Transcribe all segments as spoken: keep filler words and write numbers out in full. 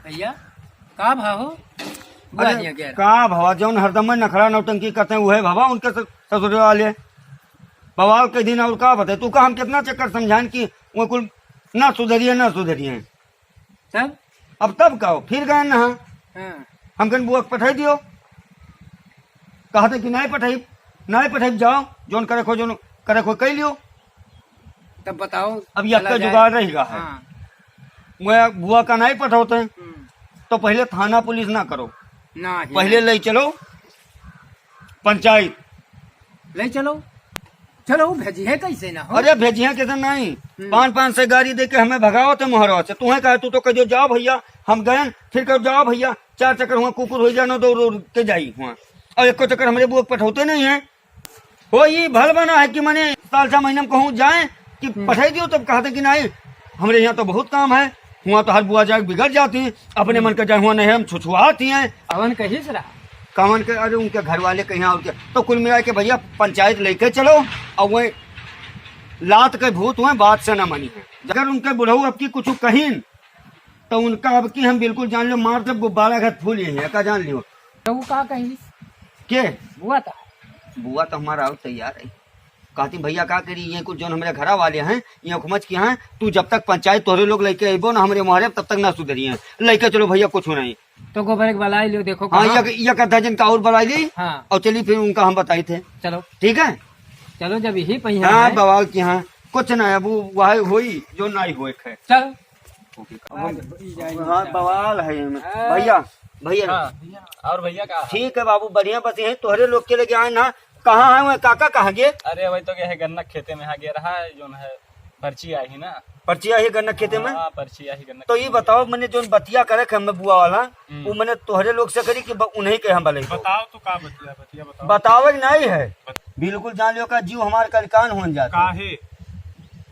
भैया, का भा हो? अरे, बुआ जी, अगेर। का भवा, जौन हरदम में नखरा नौटंकी करते हैं, उहे भवा उनके स-, ससुरे वाले। बवाल के दिन और का बताए, तू का हम कितना चक्कर समझाएन कि वो कुल ना सुधरिए, ना सुधरिए। तब? अब तब का हो, फिर गए ना। हाँ। हम कहन बुआ के पठाई दियो, कहते कि नहीं पठाई, नहीं पठाई, जाओ, जौन करे खो, जौन करे खो, कह लियो। तब बताओ, अब यह चला का जाए। जुगाड़ रही रहा है। हाँ। मैं बुआ का नहीं पठाते हैं, हम्म। तो पहले थाना पुलिस ना करो, ना ही पहले नहीं। ले चलो पंचायत। ले चलो, चलो, भेजिहे कैसे ना हो। अरे, भेजिहे कैसे नहीं? हम्म। पाँच पाँच से गाड़ी दे के हमें भगावत है मोहरवा से। तुम्हें कहा, तू तो कह दो, "जाओ भैया, हम गए," फिर कहो, "जाओ भैया, चार चक्कर हुआ कुकुर हो जानो, दौड़ दौड़ के जाई हुआ।" और एको चक्कर हमरे बुआ के पठौते नहीं है। हो, ये भल बना है कि मने साल छह महीना में कहूँ जाए कि हम्म। पठाई दियो, तब कहते कि नहीं, हमरे यहाँ तो बहुत काम है, हुआ तो हर बुआ जाए बिगड़ जाती हैं, अपने मन के जाए हुआ नहीं, हम छुछुआती हैं। कवन कहिस रहा? कवन के, अरे उनके घर वाले कहीं और के, तो कुल मिला के भैया पंचायत लेके चलो, और वही लात के भूत हुए, बात से ना मानी है। अगर उनके बुढ़ऊ अब की कुछ कहीं, तो उनका अब की हम बिल्कुल जान लो, मार जब गुब्बारा घर फूल ही है, का जान लियो। तो वो का कही? के? बुआ था। बुआ तो हमारा और तैयार है। कहती, "भैया का करी, ये कुछ जौन हमरे घरा वाले हैं, ये हुकमच के हैं, तू जब तक पंचायत तोहरे लोग लेके अइबो ना हमरे मोहरे, तब तक ना सुधरी हैं, लेके चलो भैया, कुछ नहीं।" तो गोबर एक बलाई लियो, देखो हाँ, कहाँ? एक, एक आधा जन का और बलाई ली हाँ। और चली फिर उनका हम बताई थे। चलो। ठीक है? चलो, जब यही पहिया हाँ, है। बवाल की हाँ, कुछ ना है, वो वही होई जो ना ही होए है। चल। हाँ, बवाल है इनमें। हाँ। भैया, भैया। हाँ, और भैया का? ठीक है बाबू, बढ़िया बस यही तोहरे लोग के लगे आए ना। कहाँ है वह काका, कहाँ गे? अरे वही तो गए है गन्ना खेते में, हाँ गे रहा है, जो है पर्ची आई ना। पर्ची आई है गन्ना खेते में? हाँ, पर्ची आई गन्ना तो खेते ये में। बताओ, मैंने जो बतिया करे के हमें बुआ वाला, हम्म। वो मैंने तोहरे लोग से करी कि ब-, उन्हीं के हम बले। बताओ तो का बतिया, बतिया बताओ। बतावे के नहीं है। बत- बिल्कुल जान लियो का जीव हमार कलिकान होन जाता। काहे?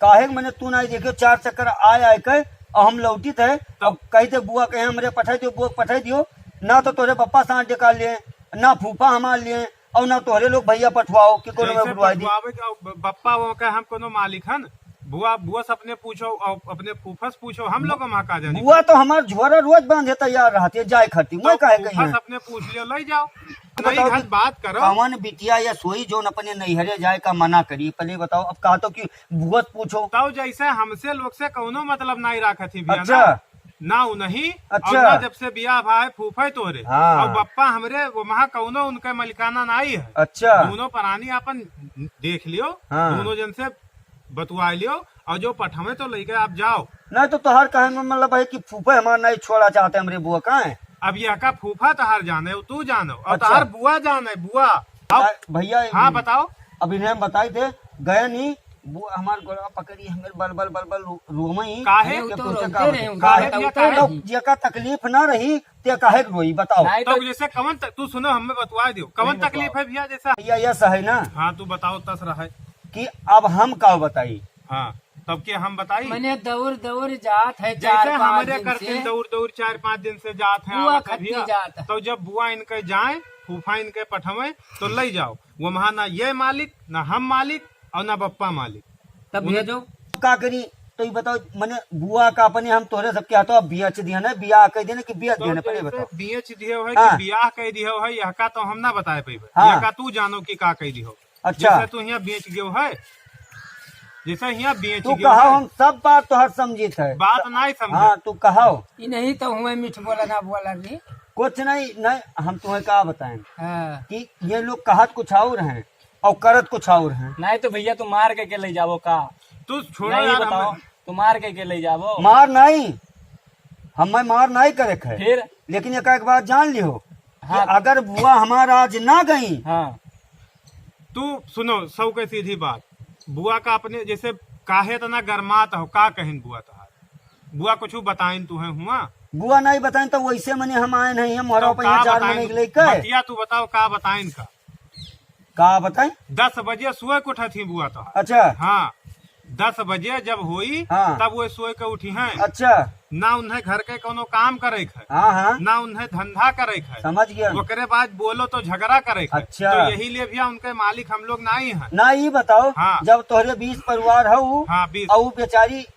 काहे के मैंने तू नहीं देखियो, चार चक्कर आए आए के और हम लौटित है। तब? और कही थे बुआ कहे हमरे पठाई दियो, बुआ के पठाई दियो, ना तो तोरे पप्पा साथ निकाल लिए, ना फूफा हमार लिए, और ना तोहरे लोग भैया पठवाओ कि कोनो में जैसे बुलवाई दी। पठवावे के, अब बप्पा वो कहे हम कोनो मालिक हन, बुआ, बुआ से अपने पूछो और अपने फूफा से पूछो, हम लोग वहाँ का जानी। बुआ तो हमार झोरा रोज बांधे तैयार रहती है, जाए खाती, मैं तो काहे कही फूफा से हैं? अपने पूछ लियो, ले जाओ। बताओ नहीं, कि घन बात करो। कवन बिटिया या सोई जोन अपने नैहरे जाए का मना करी? पहले बताओ, अब कहा तो कि बुआ से पूछो। तो जैसे हमसे लोग से कौनो मतलब नहीं रखत ही भैया अच्छा। ना। ना उन्हीं, अच्छा। और ना जब से बियाह भा है फूफे तोरे। हाँ। और बप्पा हमरे वो वहाँ कौनो उनके मलिकाना नाई है। अच्छा। दोनों प्राणी अपन देख लियो, हाँ। दोनों जन से बतुआ लियो, और जो पठवे तो लेके आप जाओ। नहीं तो तोहार कहे में मतलब है कि फूफे हमार नहीं छोड़ा चाहते हमरे बुआ का है। अब यह का फूफा तोहार जाने, तू जानो, और अच्छा। तोहार बुआ जाने, बुआ। अब आ, भैया, हाँ, बताओ। अब इन्हें हम बताई थे, गए नहीं, वो हमार गोड़वा पकड़ी, हमें बल, बल, बल, बल रो-, रोवई। काहे? अरे, वो के तो पूछे रोते का रहे, बताई? उनका काहे बताओ, भैया, काहे काहे? रोई? जेका तकलीफ ना रही, ते काहे के रोई, बताओ। नहीं, तो तो जैसे कवन त-, तू सुनो, हमें बतवा दियो, कवन नहीं, तकलीफ बताओ। है भैया, जैसे भैया, यस है ना हाँ, तू बताओ, तस रहा है। कि अब हम का बताई? हाँ, तब के हम बताई? मने दौड़, दौड़ जात है जैसे चार, पाँच हमारे दिन करते से। दौड़, दौड़ चार, पाँच दिन से जात है, बुआ आवत है खत्ती भैया। जात है। तो जब बुआ इनके जाए, फूफा इनके पठवे, तो ले जाओ। वो वहाँ ना ये मालिक, ना हम मालिक, और ना बप्पा मालिक। तब उन्हें भेजो। का करी? तो ये बताओ, मने बुआ का अपने हम तोहरे सबके हाथों अब बेच दिया ना, बियाह कह देने कि बेच तो दिया ना, पहले जैसे बताओ। बेच दियो है हाँ। कि बियाह कह दियो है, यह का तो हम ना बताए पइबे। हाँ। यह का तू जानो कि का कह दियो। अच्छा। जैसे तू यहाँ बेच गयो है, जैसे यहाँ बेच तू गयो कहा है। हम सब बात तोहर समझित है। बात नहीं समझे। हाँ, तू कहो। ई नहीं तो हुए मीठ बोला ना बोला भी। कुछ नहीं, नहीं, हम तुम्हें का बताएं हाँ। कि ये लोग कहत कुछ और हैं। और करत कुछ और हैं। नहीं तो भैया, तू मार के, के ले जावो का? तू छोड़ो नहीं, यार, बताओ, हम तू मार के, के ले जावो? मार नहीं, हमें मार नहीं करे के है। फिर? लेकिन एक, एक बात जान लियो कि हाँ। अगर बुआ हमार आज ना गई, हाँ। तू सुनो, सौ के सीधी बात, बुआ का अपने जैसे काहे इतना गरमात हो, का कहिन बुआ तोहार? बुआ कुछ बताइन तुहे हुआ? बुआ नहीं बताइन तो वैसे मने हम आए नहीं, हम तो मोहरा पे का यहाँ चार बताइन? मने के लेके। बतिया तू बताओ, का बताइन का? का बताई? दस बजे सुबह के उठत ही बुआ तो। अच्छा। हाँ, दस बजे जब होई, हाँ। तब वो सोए के उठी हैं। अच्छा। ना उन्हें घर के कोनो काम करे के है, हाँ, हाँ। ना उन्हें धंधा करे के है। समझ गया। ओकरे बाद बोलो तो झगड़ा करे के है। अच्छा। तो यही लिए भैया उनके मालिक हम लोग ना ही हैं। ना, ये बताओ, हाँ। जब तोहरे बीस परिवार हऊ, हाँ, बीस। और बेचारी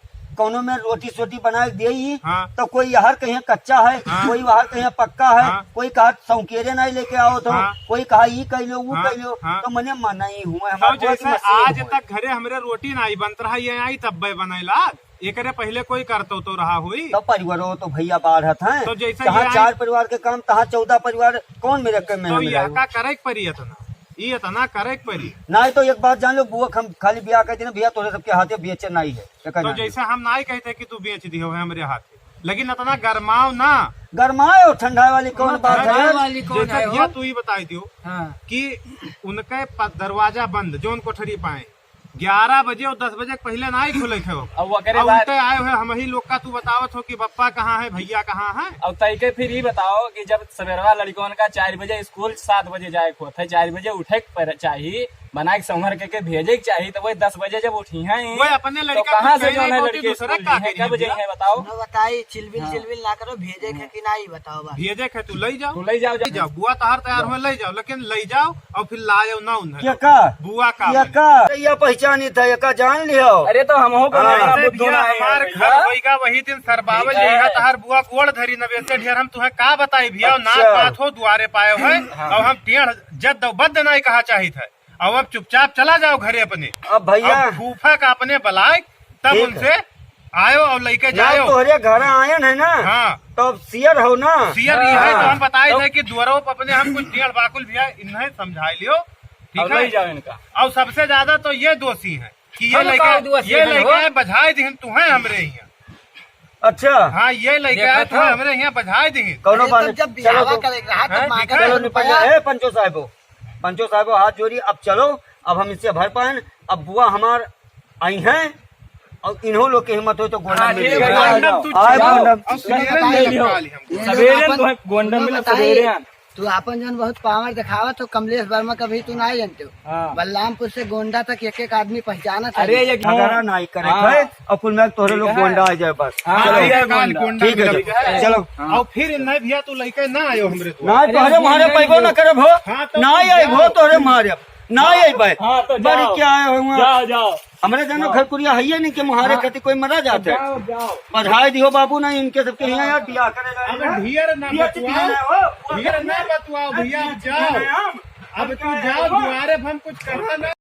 कौनो में रोटी सोटी बनाए के देई, हाँ। तो कोई यहर कहिया कच्चा है, हाँ। कोई वहर कहिया पक्का है, हाँ। कोई कहा सौकेरे नहीं लेके आओ तो, हाँ। कोई कहा ई कह लो, वो हाँ, कह लो, हाँ। तो मने मना ही हुआ, तो हमार जैसे आज तक घरे हमरे रोटी नहीं बनत रहा, ये आई तब्बे बनैला, एकरे पहिले कोई करतो तो रहा हुई। तो परिवारो तो भैया बाढ़त हैं, तो जैसे जहाँ ये आई चार परिवार के काम, तहाँ चौदह परिवार कौन मेरे के में तो मिला यह हुआ? का करे के परी इतना, ई इतना करे के परी। नहीं तो एक बात जान लो बुआ, हम खाली बियाह कर देना भैया, तोरे सबके हाथे बेचे नहीं है, एकर तो नहीं। जैसे हम नहीं कहते कि तू बेच दियो है हमरे हाथे, लेकिन इतना गरमाओ ना। गरमाए और ठंडा वाली कौन हाँ, बात ठंडा है? वाली कौन जैसे है भैया हो? तू ही बताई दियो हाँ। कि उनके प-, दरवाजा बंद, जौन कोठरी पाए ग्यारह बजे और दस बजे के पहिले ना ही खुले थे वो। अब ओकरे अब बाद उल्टे आए हुए हम ही लोग का तू बतावत हो कि बप्पा कहाँ है, भैया कहाँ है। अब तय के फिर ही बताओ कि जब सवेरवा लड़कन का चार बजे स्कूल, सात बजे जाए के होत है, चार बजे उठे के पर चाही, बना के संभर के, के भेजे के चाही, तो वही दस बजे जब उठी हैं, वो अपने तो लड़का कहाँ कुछ से कह जो नहीं है लड़के दूसरे स्कूल का जाइहैं, करी कब भैया? जाइहैं बताओ? ना बताई, चिलबिल हाँ। चिलबिल ना करो, भेजे के हाँ। कि ना ही बताओ बस। भेजे के तू ले जाओ। तू ले जाओ, जा। ले जाओ, बुआ तहार तैयार हो, ले जाओ, लेकिन ले जाओ और फिर लायो ना उन्हें। केका? बुआ का केका? ये पहचानी था, एका जान लियो। अरे तो हमहू को हाँ। नया अरे बुद्धू भैया, ना है हमार यार घर भैया। होइगा वही दिन सरबावल ठीक है। जइहा, तहार बुआ गोड़ धरी न बेचे ढेर, हम तुहे का बताई भैया, अच्छा। नाक बात हो दुआरे पाए हुए, हाँ। अब हम टेढ़ जद्द बद्द नहीं कहा चाहित है। अब, अब चुपचाप चला जाओ घरे अपने। अब भैया अब फूफा का अपने बलाए, तब ठीक है। उनसे आयो और लेके ना जायो। तोहरे घर आयन है ना, हाँ। तो अब सियर हो ना। सियर ये है, तो हाँ। हम बताए तो थे कि दुआरो पर अपने हम कुछ टेढ़ बाकुल भैया, इन्हें समझा लियो, ठीक अब है? ले जाओ इनका। और सबसे ज्यादा तो ये दोषी है कि ये हम लेके, का दोषी ये है लेके हो? आए, बझाए दिहन तुहे हमरे यहाँ। अच्छा। हाँ, ये लेके देखा आए, था। तुहे हमरे यहाँ बझाए दिहन। कौनो अरे, बात तब नहीं। जब चलो बियाहवा तो। करे के रहा, तब हैं? मांगे ठीक है। चलो रुपया। निपट जाओ। ए, पंचो साहबो, पंचो साहबो, हाथ जोड़ी, अब चलो, अब हम इससे भर पाएन, अब बुआ हमार आई हैं, और इन्हों लोग के हिम्मत हो तो गोंडा हाँ, मिल ठीक है, जाओ। गोंडम तू आए जाओ। गोंडम। अब सवेरे ले लियो। ये लोग सवेरे अपन तो है, गोंडम मिला बताई, सवेरे आन। तू आपन जौन बहुत पावर दिखावत हो, कमलेश वर्मा का भी तू ना जानते हो। हाँ। बलरामपुर से गोंडा तक एक एक आदमी पहचानत है। अरे, ये झगड़ा नहीं करे हाँ। भाई, और कुल में तोहरे लोग ठीक है। गोंडा आ जाए बस। हाँ, चलो। ये गोंडा। ठीक है, चलो। हाँ। और फिर नहीं भैया तू लेके ना आयो हमरे दुआरे। ना, तोहरे अरे, मारे गोंडा पैबो नहीं ना करब हो। हाँ, तो ना तू आई जाओ। हो तोहरे मारे। ना आई भाई। हाँ, तो बड़ी जाओ। क्या आए हो वहाँ? जाओ, जाओ। हमरे जानो हाँ। घर कुरिया है ये नहीं कि मुहारे हाँ। खातिर कोई मरा जाते। जाओ, जाओ। बधाई दियो बाबू ना इनके सबके यहाँ यार बियाह करे जाए अब ना। ढेर ना बियाह बतुआओ। चिट्ठी ना हो। ढेर ना बतुआओ भैया, अब जाओ। हम अब तू जाओ दुआरे, अब हम कुछ कहा ना।